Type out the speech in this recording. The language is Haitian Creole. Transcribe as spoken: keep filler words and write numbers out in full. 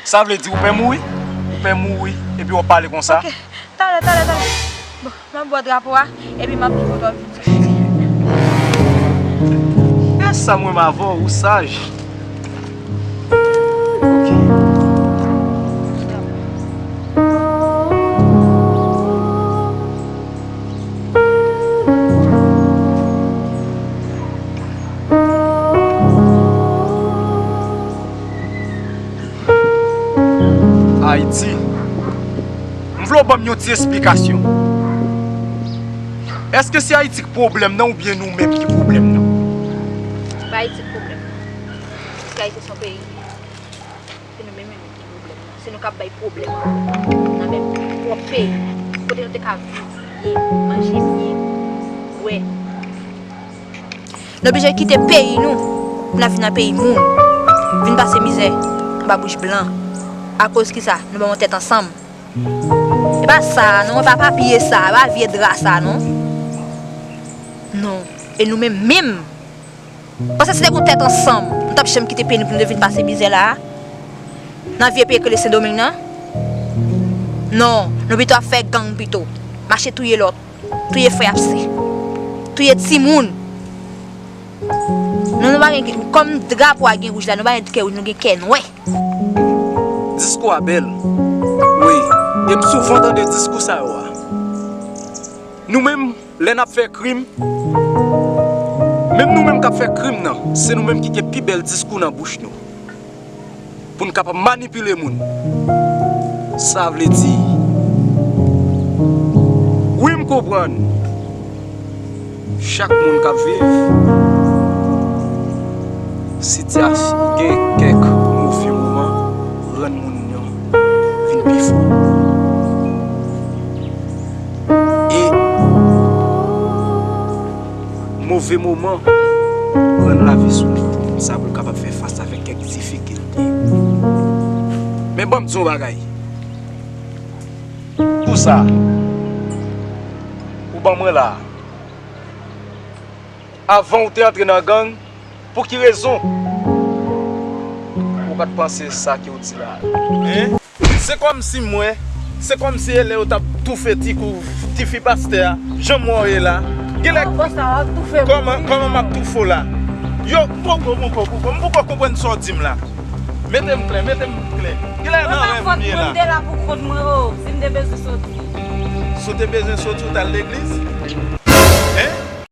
Sa vle di ou pè mouri? Ou pè mouri epi w ap pale konsa? Ok, talè, talè, talè. Bon, m ap ba w drapo a, epi m ap di kote w ap vin soti. E sa m renmen avè w, ou saj. Ok. Ayiti. M vle w ban m yon ti esplikasyon. Èske se Ayiti k pwoblèm nan oubyen nou menm ki pwoblèm nan? Se pa Ayiti k pwoblèm nan. Paske Ayiti se yon peyi. Se nou menm menm ki pwoblèm nan. Se nou k ap bay pwoblèm nan menm pwòp peyi. Kote nou te ka viv byen, manje byen, bwè. Nou oblije kite peyi nou pou n al vin nan peyi moun. Vin pase mizè anba bouch blan. Akoz kisa? Nou pa yon tèt ansanm. E pa sa non, e pa papye sa, e pa vye dra sa non. Non. E nou menm menm. Panse si te gon tèt ansanm, nou t ap janm kite peyi nou pou nou te vin pase mizè la a? Nan vye peyi k rele Sendomeng nan? Non, nou pito ap fè gang pito. Mache touye lòt. Touye frè ap sè. Touye timoun. Nou, nou pa gen, kòm drapo a gen wouj la, nou pa gen kè wouj, nou gen kè nwè. Diskou a bèl. Wi. E m souvan tande diskou sa yo a. Nou menm, lè n ap fè krim, menm nou menm k ap fè krim nan, se nou menm ki gen pi bèl diskou nan bouch nou. Pou n kapab manipile moun. Sa vle di, wi, m konprann. Chak moun k ap viv sitiyasyon, gen kèk move moman rann moun yo vin pi fò. E move moman rann lavi soud. Sa pou l kapab fè fas avèk kèk difikilte. Men ban m di w yon bagay. Pou sa, ou ban mwen la. Avan ou te antre nan gang, pou ki rezon ou pa t panse sa ke w di la a? Hein? Se kòmsi m wè, se kòmsi e lè yo t ap toufe ti kou, tifi pastè a, jan m wè w ye la. Genlè, kòman, kòman m ap toufe w la? Yo, m poko, m poko, m poko konprann sa w di m la. Mete m klè, mete m klè. Genlè nan rèv m ye la. Mwen pa fòt mwen, m te la pou kont mwen, o, si m te bezwen soti. Si w te bezwen soti, w t al legliz?